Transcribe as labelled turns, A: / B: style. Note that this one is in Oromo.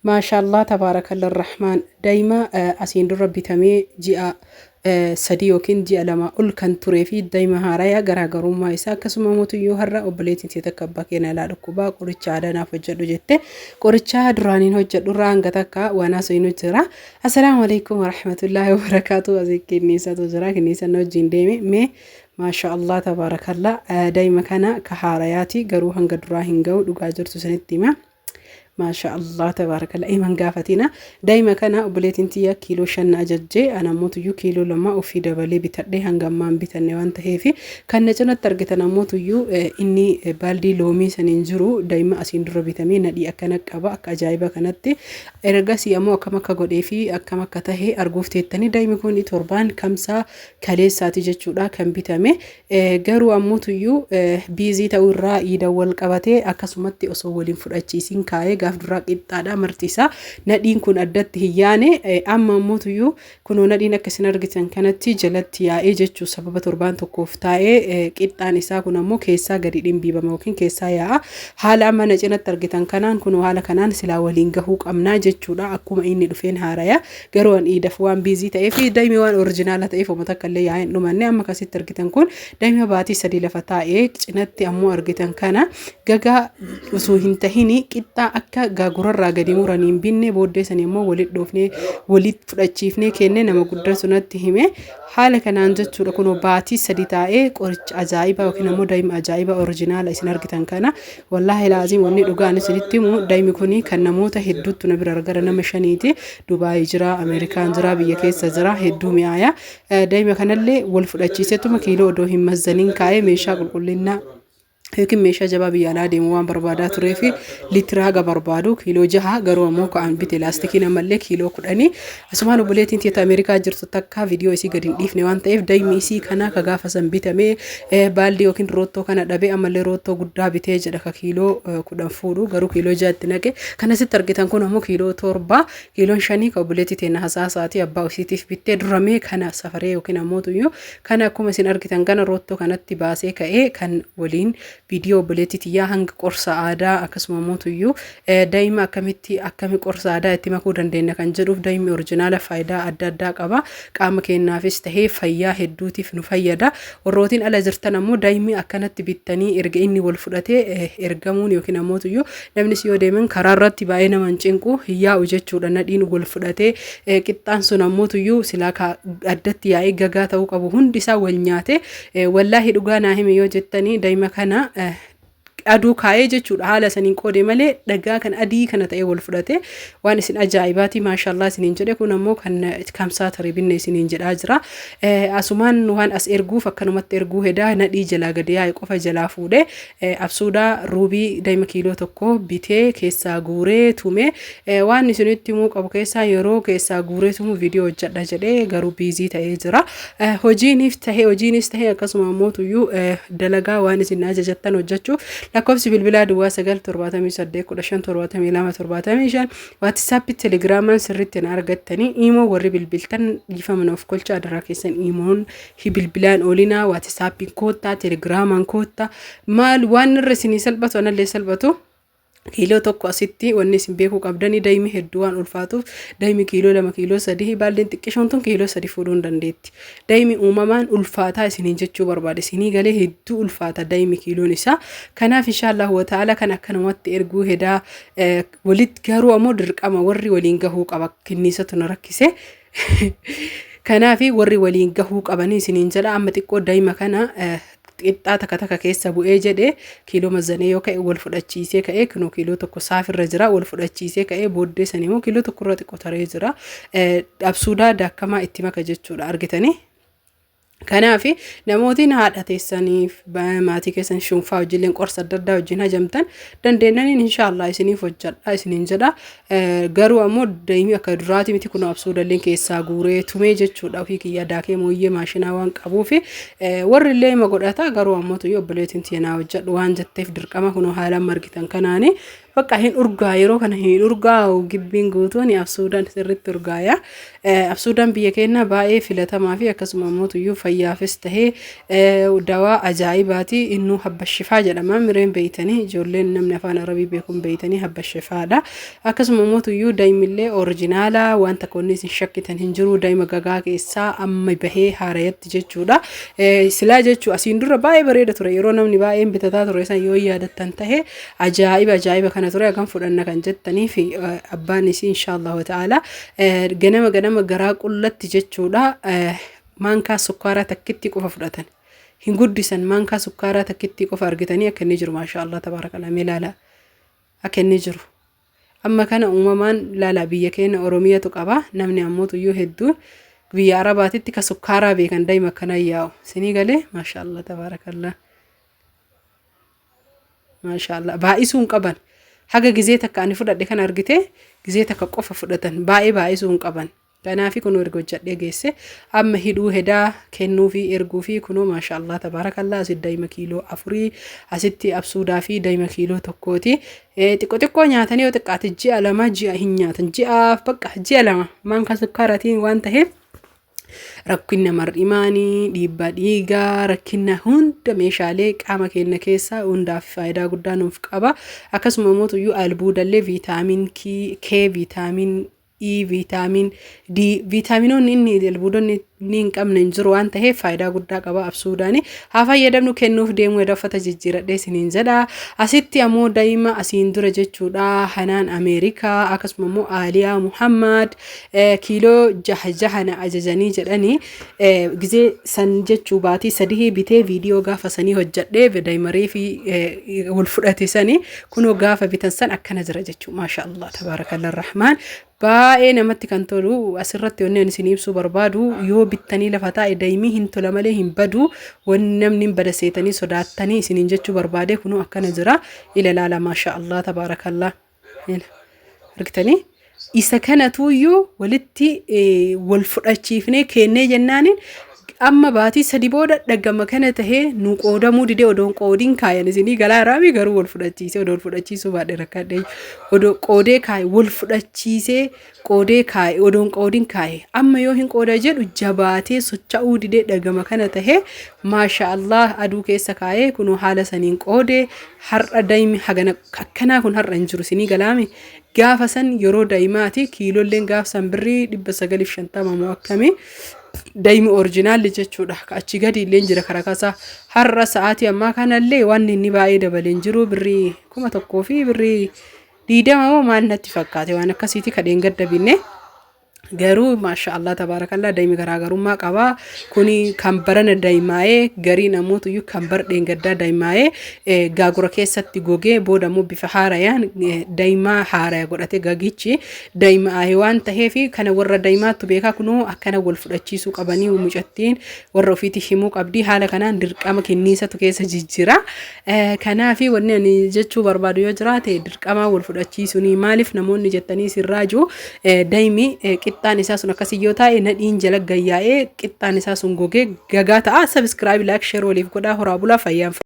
A: Maashaallah tabaarakalla rahmaan daa'ima asiin dura bitamee ji'a 3 yookiin ji'a 2 ol kan turee fi daa'ima haaraya garaagarummaa isaa akkasuma mootuyyuu har'a obboleettiin tee takka abbaa keenya ilaa dhukkubaa qoricha aadaa naaf hojjedhu jette qoricha duraaniin hojjedhu irraa hanga takka waan haasofnu jira. Assalaamu alaikum warahmatullaahi wabarakaatu. Asii kenniisatu jira, kenniisa na wajjin deeme. Mee maasha Allah tabaarakalla, daa'ima kana ka haarayaati garuu hanga duraa hin ga'u, dhugaa jirtu sanitti hima. Maasha Allah tabaarakalla, himan gaafatina. Daa'ima kana obboleettiin tiyya kiiloo 5 na ajajjee, ana ammoo kiiloo 2 ofii dabalee bitadhee hanga ammaa hin bitanne waan ta'eef, kan na cinatti argitan ammoo tuyyuu inni baaldii loomii saniin jiru daa'ima asiin dura bitamee nadhii akkana qaba, akka ajaa'iba kanatti. Ergasii ammoo akkam akka godhee fi akkam akka tahe arguuf teettanii. Daa'imni kun torbaan kamsaa kaleessaati jechuudha kan bitame. Garuu ammoo tuyyuu busy ta'uu irraa iidan wal qabatee akkasumatti osoo waliin fudhachiisin kaa'ee gaaf duraa qixxaadha marti isaa, nadhiin kun addatti hin yaane. Amma ammoo tuyyuu kunoo nadhiin akka isin argitan kanatti jalatti yaa'ee jechuu, sababa torbaan tokkoof taa'ee qixxaan isaa kun ammoo keessaa gadi dhimbiibama yookiin keessaa yaa'a. Haala amma na cinatti argitan kanaan kunoo haala kanaan silaa waliin gahuu qabnaa jechuudha. Akkuma inni dhufeen haaraya, garuu an iidaf waan busy ta'eef, daa'imni waan original ta'eef uummata takka illee yaa'ee hin dhumanne. Amma akkasitti argitan kun daa'ima baatii 3 lafa taa'ee, cinatti ammoo argitan kana gagaa osoo hin tahini qixxaa akka gaagurarraa gadi muranii hin binne, booddee sanii ammoo walitti dhoofnee walitti fudhachiifnee kenne nama guddaa sunatti hime haala kanaan jechuudha. Kunoo baatii 3 taa'ee qoricha ajaa'ibaa yookiin ammoo daa'ima ajaa'ibaa original isin argitan kana, wallaahi laaziim, wanni dhugaan isinitti himu, daa'imni kun kan namoota hedduutu na bira gara nama shaniiti. Dubaayii jira, Ameerikaan jira, biyya keessa jira, hedduu mi'aaya. Daa'ima kanallee wal fudhachiisetuma kiiloo odoo hin mazzaniin kaa'ee meeshaa qulqullinnaa yookiin meeshaa jabaa biyya alaa deemu waan barbaadaa turee fi liitira haga barbaadu kiiloo 6, garuu ammoo ka'an bite laastikiin ammallee kiiloo 10. Asumaan obboleettiin teeta Ameerikaa jirtu takka viidiyoo isii gadi hin dhiifne waan ta'eef, daa'imni isii kana ka gaafa san bitamee baaldii yookiin roottoo kana dhabee ammallee roottoo guddaa bitee jedha, ka kiiloo 10 fuudhu, garuu kiiloo 6tti naqe. Kan asitti argitan kun ammoo kiiloo 7, kiiloon 5 ka obboleettii teenya hasaasaati abbaa isiitiif bittee duramee kana safaree yookiin ammoo tuyyuu kana akkuma isin argitan kana roottoo kanatti baasee ka'ee kan waliin viidiyoo obboleettii tiyyaa hanga qorsa aadaa akkasuma ammoo tuyyuu daa'ima akkamitti akkami qorsa aadaa itti makuu dandeenya kan jedhuuf. Daa'imni original faayidaa adda addaa qaba, qaama keenyaafis tahee fayyaa hedduutiif nu fayyada. Warrootiin ala jirtan ammoo daa'imni akkanatti bittanii erga inni wal fudhatee ergamuun yookiin ammoo tuyyuu namnis yoo deeman karaa irratti baay'ee nama hin cinqu, hin yaa'u jechuudha. Nadhiin wal fudhatee qixxaan sun ammoo tuyyuu silaa addatti yaa'ee gagaa ta'uu qabu hundi isaa wal nyaate. Wallaahi dhugaa naa hime yoo jettanii, daa'ima kana aduu kaa'ee jechuudha, haala saniin qoode malee dhagaa kan adii kana ta'ee wal fudhate. Waan isin ajaa'ibaati, maashaallah isiniin jedhe. Kun ammoo kan kamsaa tarii binne isiniin jedhaa jira. Asumaan waan as erguuf akkanumatti erguu hedaa, nadhii jalaa gadi yaa'e qofa jalaa fuudhe, absuudaa ruubii daa'ima kiiloo 1 bitee keessaa guuree tume. Waan isinitti himuu qabu keessaa yeroo keessaa guuree tumu viidiyoo hojjedha jedhee, garuu busy ta'ee jira. Hojiiniif tahee, hojiinis tahee akkasuma ammoo tuyyuu dalagaa waan isin ajajattan hojjechuuf lakkoofsi bilbilaa 09 78 15 72 75, WhatsApp, Telegramaan sirriitti na argattanii. Imo warri bilbiltan dhiifama nuuf kolcha, adaraa keessan imoon bilbilaan oolinaa, WhatsAppiin koottaa, Telegramaan koottaa, maal waan irra isinii salphatu anallee salphatu. Kiiloo 1 asitti wanni isin beekuu qabdanii, daa'imni hedduu waan ulfaatuuf, daa'imni kiiloo 2, kiiloo 3, baaldiin xiqqishoon tun kiiloo 3 fuudhuu hin dandeetti. Daa'imni uumamaan ulfaataa isiniin jechuu barbaade, isinii galee, hedduu ulfaata daa'imni kiiloon isaa. Kanaaf inshaallah wa ta'ala kan akkanumatti erguu hedaa walitti, garuu ammoo dirqama warri waliin gahuu qaba, kinniisatu na rakkise. Kanaaf warri waliin gahuu qabanii isiniin jedha. Amma xiqqoo daa'ima kana qixxaa takka takka keessa bu'ee jedhe, kiiloo mazanee yoo ka'e wal fudhachiisee ka'ee, kunoo kiiloo 1 saafirra jira, wal fudhachiisee ka'ee, booddee sanii immoo kiiloo 1 irra xiqqoo taree jira. Absuudaa daakkamaa itti maka jechuudha argitanii. Kanaaf namootiin haadha teessaniif, maatii keessan shunfaa hojiileen qorsa adda addaa wajjin hajamtan dandeennaniin inshaallah isiniif hojjedha isiniin jedha. Garuu ammoo daa'imni akka duraati miti, kun absuudalleen keessaa guuree tumee jechuudha. Ofii kiyya daakee mooyyee maashinaa waan qabuuf warri illee ima godhata, garuu ammoo tuyyu obboleettiin tiyya naa hojjedhu waan jetteef dirqama kunoo haala amma argitan kanaani Bakka hin urgaa, yeroo kana hin urgaa'u, gibbiin guutuun absuudaan sirriitti urgaaya. Absuudaan biyya keenya baay'ee filatamaa fi akkasuma immoo tuyyuu fayyaafis tahee dawaa ajaa'ibaati. Innuu habbashifaa jedhama. Mireen beeytanii, ijoolleen namni afaan Arabii beekuun beeytanii, habbashifaadha. Akkasuma immoo tuyyuu daa'imillee orijinaala, waan takka wanni isin shakkitan hin jiru. Daa'ima gagaa keessaa amma bahee haarayatti jechuudha. Silaa jechuu asiin dura baay'ee bareeda ture, yeroo namni baay'een bitataa ture san yoo yaadattan tahe ajaa'iba ajaa'iba kana ture. Hagam fudhanna kan jettanii fi abbaan isii inshaallahu ta'ala ganama ganama garaa qullatti jechuudha maankaa sukkaaraa takkitti qofa fudhatan. Hin guddisan, maankaa sukkaaraa takkitti qofa. Argitanii akka inni jiru? Maasha Allah, tabaarakallah. Mee laala akka inni jiru. Amma kana uumamaan laala, biyya keenya Oromiyatu qaba. Namni ammoo tuyyuu hedduun biyya Arabaatitti ka sukkaaraa beekan daa'ima akkana yaa'u. Sinii galee? Maasha Allah, tabaarakallah. Maasha Allah, baay'isuu hin qaban. Haga gizee takka ani fudhadhe kana argite, gizee takka qofa fudhatan, baay'ee baay'isuu hin qaban. Kanaafi kunoo erga hojjadhee geesse amma hidhuu hedaa kennuu fi erguu fi kunoo maasha Allah, tabaarakallaa. Asitti daa'ima kiiloo 4, asitti absuudaa fi daa'ima kiiloo 1ti. Xiqqoo xiqqoo nyaatanii yoo xiqqaate ji'a 2, ji'a hin nyaatan, ji'aaf bakka ji'a 2 maankaa sukkaaraatiin waan ta'eef rakkina mar'imaanii, dhiibbaa dhiigaa, rakkina hunda meeshaalee qaama keenya keessaa hundaaf faayidaa guddaa nuuf qaba. Akkasuma immoo tuyyuu albuudallee, viitaamin K, viitaamin E, viitaamin D, viitaaminoonni inni albuudonni inni hin qabne hin jiru waan ta'eef faayidaa guddaa qaba absuudaani. Haa fayyadamnu. Kennuuf deemuu edda uffata jijjiiradhee isiniin jedha. Asitti ammoo daa'ima asiin dura jechuudha Hanaan Ameerikaa akkasuma immoo Aaliyaa Muhammad kiiloo 6 jaha na ajajanii jedhanii gizee san jechuu baatii 3 bitee viidiyoo gaafa sanii hojjadhee daa'imarii fi wal fudhate sanii kunoo gaafa bitan san akkana jira jechuu. Maasha Allah, tabaarakallah rahmaan, baay'ee namatti kan tolu. Asirratti wanni ani isin ibsuu barbaadu, yoo bittanii lafa taa'e daa'imii hin tola malee hin badu. Wanni namni hin bada seetanii sodaattanii isiniin jechuu barbaade, kunoo akkana jira. Ila laala, maasha Allah, tabaarakallah. Argitanii, isa kanatuyyuu walitti wal fudhachiifnee kennee jennaaniin amma baatii 3 booda dhagama kana tahee nu qoodamuu didee. Odoon qoodiin kaayan isinii galaa raami, garuu wal fudhachiisee odoon fudhachiisuu baadhe rakkadhe. Odoo qoodee kaaye, wal fudhachiisee qoodee kaaye, odoon qoodiin kaaye amma yoo hin qooda jedhu jabaatee socha'uu didee dhagama kana tahee. Maasha Allah, aduu keessa kaayee kunoo haala saniin qoodee har'a daa'imni hagana akkanaa kun har'a hin jiru. Isinii galaami? Gaafa san yeroo daa'imaati kiilolleen gaafa san birrii 950 moo akkamii, daa'imi orijinaalli jechuudha. Achi gadi illee jira karaa kasaa. Har'a sa'aatii ammaa kanallee waan inni baay'ee dabalee hin jiru, birrii 1000 fi birrii 20 moo maal natti fakkaate, waan akkasiiti kadheen gadda binne. Garuu maasha Allah, tabaarakallaa, daa'imi garaagarummaa qaba. Kuni kan barana daa'imaa'ee, garii namootuyyuu kan bar dheengaddaa daa'imaa'ee gaagura keessatti gogee booda immoo bifa haarayaan daa'imaa haaraya godhate gagichi daa'imaa'ee waan ta'eef kana warra daa'imaattu beekaa. Kunoo akkana wal fudhachiisuu qabanii, mucattiin warra ofiitti himuu qabdi. Haala kanaan dirqama kinniisatu keessa jijjiira. Kanaafi wanni ani jechuu barbaadu yoo jiraate, dirqamaa wal fudhachiisuuni maaliif namoonni jettanii sirraa jiru, daa'imi qixxaan isaa sun akkasii yoo taa'e nadhiin jala gayyaa'ee qixxaan isaa sun gogee gagaa ta'a. Subscribe, like, share waliif godhaa. Horaa bulaa, fayyaan.